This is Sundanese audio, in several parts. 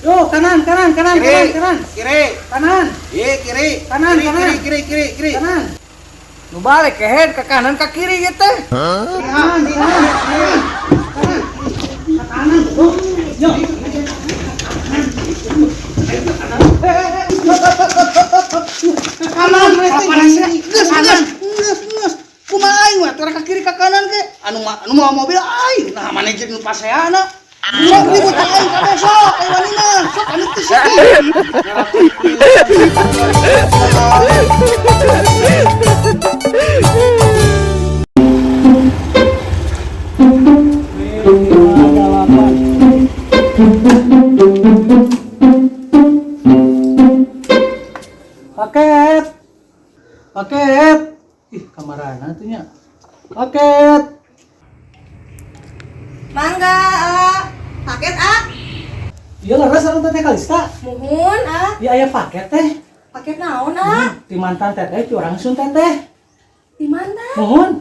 Yo, kanan, kanan, kanan, Kiri. Kanan, kanan. Kiri. Kanan. Iya, kiri. Kanan, kiri, kanan. Kiri, kiri, kiri, kiri. Kanan. Nu balik kehed ke kanan ke kiri gitu. Kanan, kanan, kanan. Kanan. Ke kanan, tuh. Yo. Ke kanan, Kapan sih? Geus, geus, geus, geus. Kumaha aing mah teh ke kiri ke kanan ke? Anu anu mau mobil aing. Nah, mana jeung nu paseana. Sok ribut aing kabeh sok, aing wani mah. Sok anu teh sok. Lima, delapan. Paket. Paket. Ih, kamarana tuh nya. Paket. Mangga, A. Paket, A. Iya, leres anu Teteh Kalista. Muhun, A. Iya, aya paket teh. Paket naon, A? Di mantan teteh curang sun teteh. Di mana? Muhun.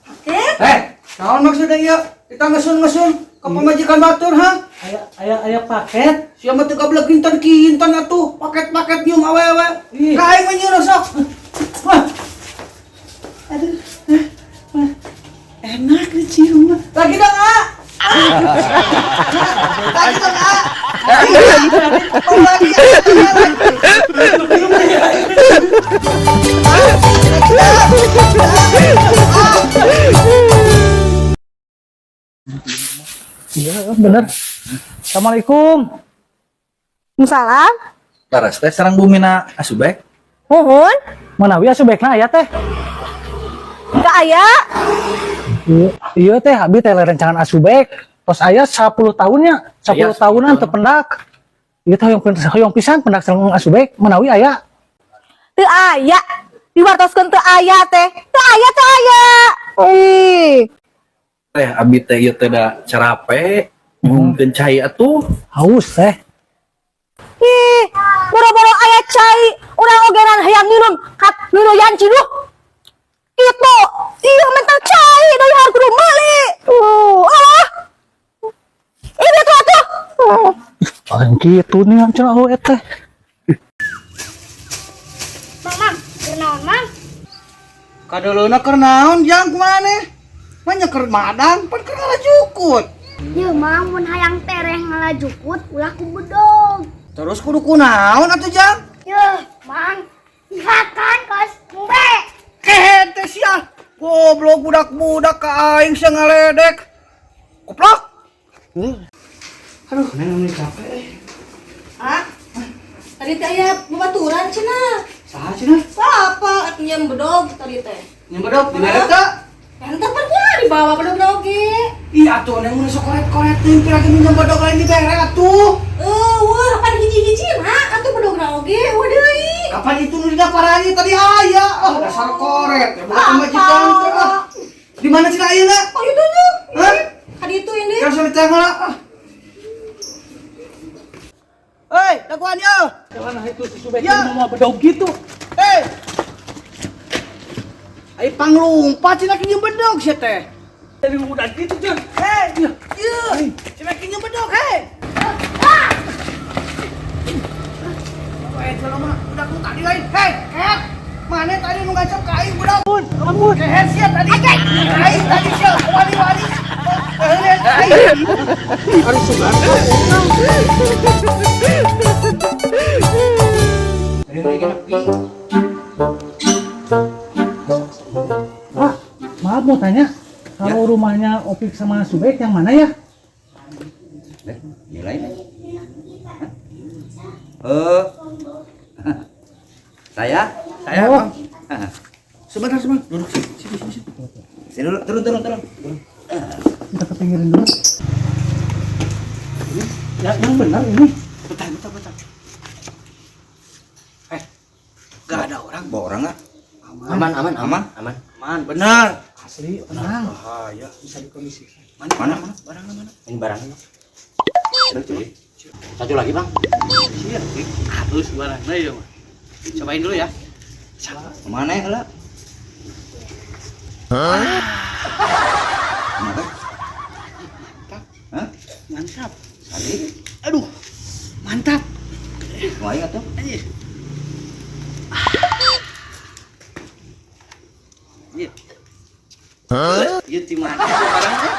Paket? Eh, naon maksudnya ieu? Kita ngesun-ngesun ke pamajikan batur, ha? Aya aya aya paket. Sia mah teu gablek kinten-kinten atuh, paket-paket nyium awewe. Ih. Ka aing mah nyieun sok. Wah. Aduh. Eh, wah. Enak dicium mah. Lagi dong, A. Lagi dong, A. Mau lagi, A. Lagi. Lagi dong. Iya, bener. Assalamualaikum. Salam. Leres teh sareng bumina Asubek. Muhun. Manawi Asubekna aya teh? Gak aya. Iya, iya teh, abi teh rencangan Asubek. Tos aya 10 tahunnya, 10 Aya, tahunan 10 teu pendak. Ieu teh hoyong hoyong pisan pendak sareng Asubek, manawi aya? Teu aya. Diwartoskeun teu aya teh. Teu aya, teu aya. Ih. Teh, abi teh ieu teh da carape ngumumkeun cai atuh. Haus teh. Ih, boro-boro aya cai, urang ogenan hayang minum kat minuyan ciduh. Kitu. Iya, mentang cai dari harus kudu meuli. Ah. Ini tuh atuh. Paling kitu nih cenah awewe teh. Mang, mang, keur naon, Mang? Kadeuleuna keur naon, jang kumaha? Mah keur madang, pan keur ngalajukut. Yeuh, Mang, mun hayang tereh ngalajukut ulah ku bedog. Terus kudu kunaon atuh, jang? Yeuh, Mang, lihatkan kos embe. Kehed teh sia. Goblok budak-budak ka aing sia ngaledek. Koplok. Aduh, neng ini capek eh. Ah. Tadi teh aya babaturan cenah. Saha cenah? Apa atuh nyem bedog tadi teh? Nyem bedog di mana teh? Entah pernah dibawa bedog oge. Iya atuh, neng mun sok koret-koret teuing kira minjem bedog lain dibere atuh. Eh, wah, kapan hiji-hiji nah atuh bedogna oge, wah deui. Kapan itu nu dina parani tadi aya? Oh, dasar koret ya bukan pamajikan teh ah. Di mana cenah ayeuna? Oh, itu tuh. Hah? Kadi itu ini. Kan sudah heula ah. Hei, daguan yo. Jangan itu si Subek Ya. mau bedog gitu. Hei. Ai panglumpat cenah kinjem bedog sia teh. Dari udah gitu, Jun. Hei, ieu. Cenah kinjem bedog, hei. Eh, cenah mah budak nu tadi lain. Hei, ket. Mana tadi nu ngancam ka aing budak? Ampun, ampun. Kehed sia tadi. Aing tadi sia wali-wali. Kehed aing. Harus sugan. Tadi lagi nepi. Ah, maaf mau tanya. Kalau rumahnya Opik sama Subek yang mana ya? Eh, nilai nih. Eh, saya? Saya, Oh. Bang. Sebentar, sebentar. Duduk sini, sini, sini. Sini dulu, turun, turun, turun. Kita ke pinggirin dulu. Ini, ya, yang benar ini. Bentar, bentar, bentar. Eh, gak ada orang. Bawa orang nggak? Aman, Aman, aman, aman, aman. Aman, benar. Asli, tenang. Bahaya. Bisa dikondisikan. Mana, Mana? mana, barangnya mana? Ini barangnya. Satu lagi, Bang. Iya, halus barangnya ya, mah. Cobain dulu ya. Kemana ya, lah? Kenapa? Mantap. Hah? Mantap. Sakit? Aduh. Mantap. Mau aing atuh. Anjir. Iya. Hah? Ieu ti mana barang teh?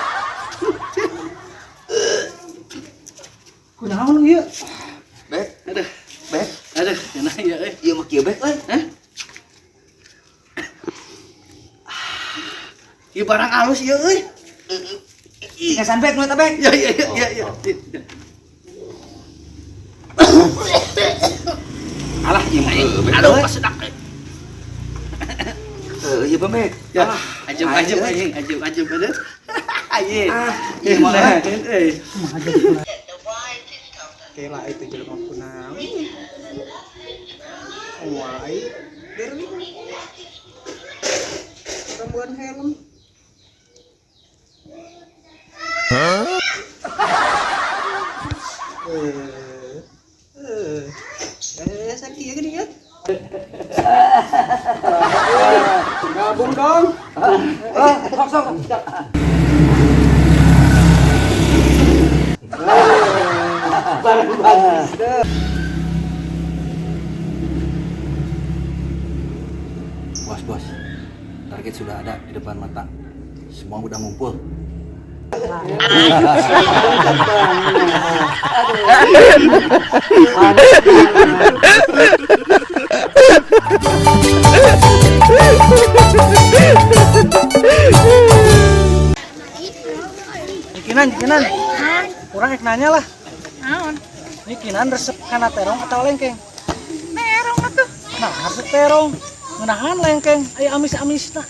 Kunaon ieu? Bek, Aduh, bek. aduh, enak ya euy. Ieu mah kieu bek euy. Hah? Ieu barang halus ieu euy. Ngesan bek nu eta bek. Ya ya ya ya ya. Alah ieu mah heueuh bek. Aduh, pasedak. Heueuh ieu mah bek. Ya, Alah, ajeb ajeb anjing, ajeb ajeb aduh. Ieu. Ah, ieu mah euy. Kela itu jelema kunaon. Wae, derwi. Rambuan helm. Hah? Sakieu geuning ya. Gabung dong. Sok sok. Bos, bos. Target sudah ada di depan mata. Semua udah ngumpul. Kinan, kinan. Kurang ek nanya lah. Naon? Ini kinan resep kana terong atau lengkeng? Terong atuh. Nah, resep terong. Ngenahan lengkeng, aya amis-amis tah.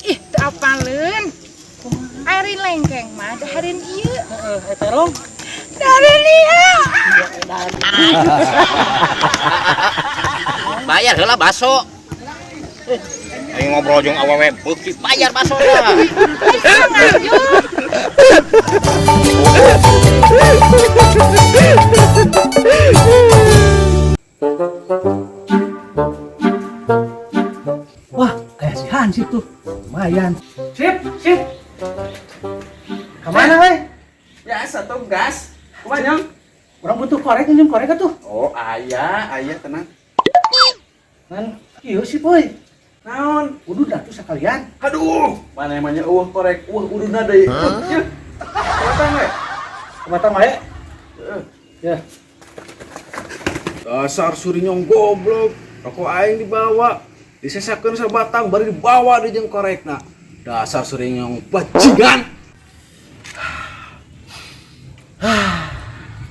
Ih, teu apaleun. Ari lengkeng mah dahareun ieu. Heeh, aya terong. Dahareun ieu. Bayar heula baso. Aing ngobrol jeung awewe beuki bayar basona. Wah, aya si Hansip tuh. Lumayan. Sip, sip. Kemana we? Biasa tugas. Kumaha nyong? Urang butuh korek, minjem korek atuh. Oh, aya, aya tenang. Ngan ieu sih, boy. Naon? Udud atuh sakalian. Aduh, mana emangnya eueuh korek, eueuh ududna deui. Yeuh. Batang we. Batang wae. Heeh. Ya. Dasar surinyong goblok. Rokok aing dibawa, disesakeun sabatang bari dibawa di jeung korekna. Dasar surinyong bajingan.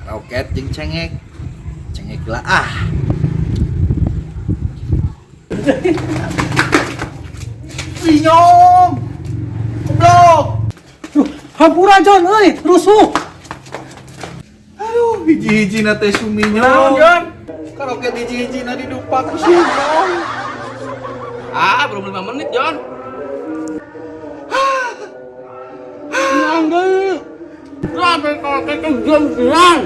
Roket jeung cengek. Cengek lah ah. Sinyong. Goblok. Duh, hampura John euy, rusuh. Aduh, hiji-hijina teh suminyong. Naon, Jon? Karoket hiji-hijina didupak ku suminyong. Ah, belum 5 menit, Jon. Menang deui. Sampai karoket teh jeng-jeng.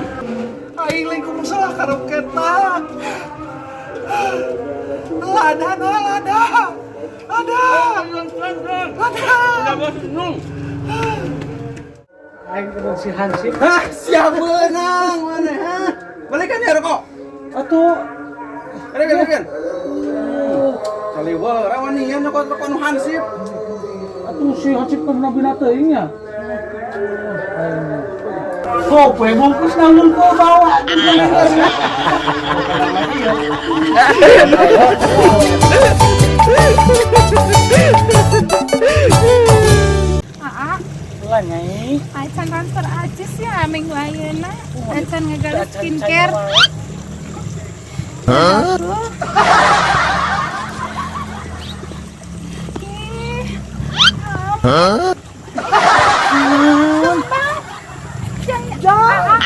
Aing lain ku masalah karoketna. Lada, lada. Lada. Lada. Aing kudu si Hansip. Hah, siap menang mana ha? Balikan ya rokok. Atuh, Balikan, balikan. Kaliwal rawani ya nyokot rokok nu hansip. Atuh si Hansip kan nabina teuing nya. Kope bungkus nanggung ko bawa. Aa, Lah nyai. acan transfer aja sih ameng layeuna. Acan ngagalis skincare. Hah? Ih. Hah? Sumpah. Jangan. Jangan.